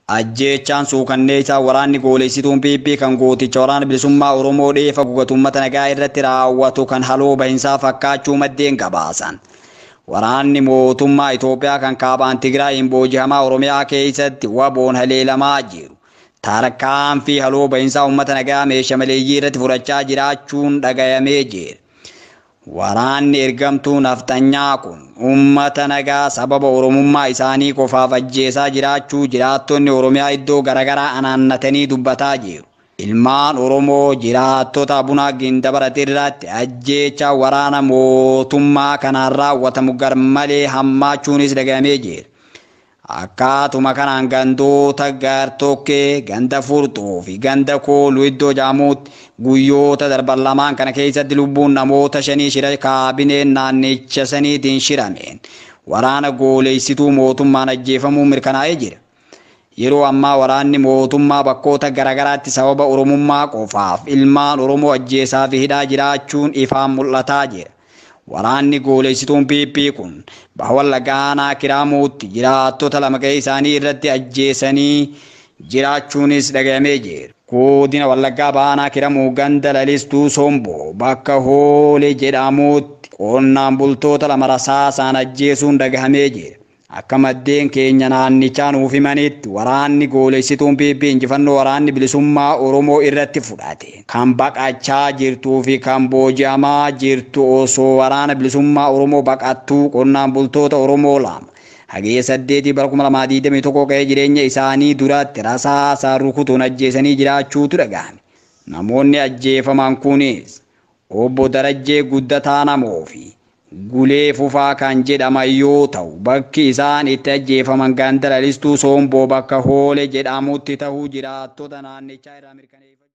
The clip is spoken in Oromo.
Ajjeechaan suukanneessaa waraanni gooleessituun PP kan gooticha waraana bilisummaa Oromoo dheefa gugatu uummata nagaa irratti raawwatu kan haloo bahinsaa fakkaachuu maddeen gabaasan. Waraanni mootummaa Itoophiyaa kan kaabaan Tigraayin booji'amaa Oromiyaa keessatti waboon haleelamaa jiru. Tarkaanfii haloo bahinsaa uummata nagaa meeshaa maleeyyii irratti fudhachaa jiraachuun dhagayamee jira. Waraanni ergamtuu nafxanyaa kun uummata nagaa sababa Oromummaa isaanii qofaaf ajjeesaa jiraachuu jiraattonni Oromiyaa iddoo garaagaraa anaannatanii dubbataa jiru. Ilmaan Oromoo jiraattota Abunaa Gindabarat irratti ajjeecha waraana mootummaa kanaan raawwatamu garmalee hammaachuunis dhagayamee jira. Akkaatuma kanaan gandoota gartokkee, ganda furxuu fi ganda kooluu iddoo jaamuutti guyyoota darban lamaan kana keessatti lubbuun namoota 5 shira kaabineen naannicha saniitiin shirameen waraana gooleessituu mootummaan ajjeefamuu mirkanaa'ee jira. Yeroo ammaa waraanni mootummaa bakkoota garaagaraatti sababa Oromummaa qofaaf ilmaan Oromoo ajjeesaa fi hidhaa jiraachuun ifaan mul'ataa jira. Waraanni gooleessituun PP kun baha Wallaggaa Kiraamuutti jiraattota lama ga'ee isaanii irratti ajjeesanii jiraachuunis dhagayamee jira. Godina Wallaggaa Baanaa Kiramuu ganda lalistuu Somboo bakka Hoolee jedhamuutti qonnaan bultoota lama rasaasaan ajjeesuun dhagahamee jira. Akka maddeen keenya naannichaa nuuf himanitti waraanni gooleessituun PP injifannoo waraanni bilisummaa Oromoo irratti fudhate kan baqachaa jirtuu fi kan booji'amaa jirtu osoo waraana bilisummaa Oromoo baqattuu qonnaan bultoota Oromoo lama Hagayya 8 bara 2021 qe'ee jireenya isaanii duratti rasaasaan rukutuun ajjeesanii jiraachuutu dhagahame. Namoonni ajjeefaman kunis obbo Darajjee Guddataa Namoo fi Gulee Fufaa kan jedhaman yoo ta'u bakki isaan itti ajjeefaman ganda lalistuu Somboo bakka Hoolee jedhamutti ta'uu jiraattota naannichaa irraa mirkaneeffachuu.